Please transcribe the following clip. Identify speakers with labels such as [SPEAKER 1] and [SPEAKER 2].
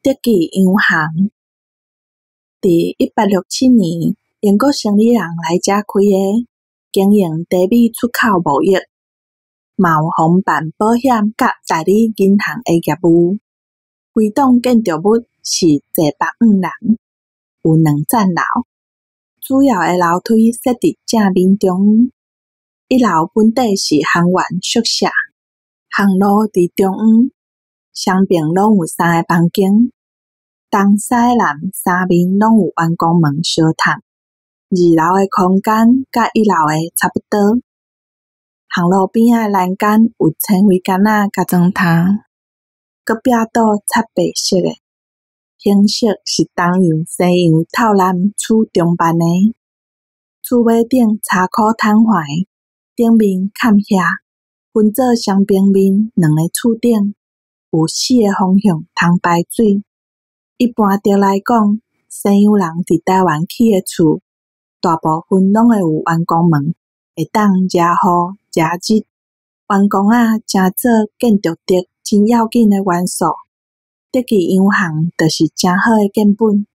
[SPEAKER 1] 德記洋行佇1867年，英國生理人來遮開的，經營茶米出口貿易，嘛有防範保險佮代理銀行的業務。規棟建築物是坐北向南，有兩層樓，主要的樓梯設佇正面中央。一樓本底是學員宿舍，行路佇中央，雙爿攏有三个房間，東西南三面攏有員工門相迵。二樓的空間佮一樓的差不多。行路邊仔的欄杆有纖維桿仔共裝窗，閣壁倒擦白色的，形式是東洋西洋透南厝中辦的。厝尾頂車庫坦橫，頂面崁遐，分做雙平面兩个厝頂，有四个方向通排水。一般的來講，西洋人佇台灣起的厝，大部分攏會有員工門，會當遮雨遮日。員工仔成做建築的真要緊的元素，德記洋行就是誠好的見本。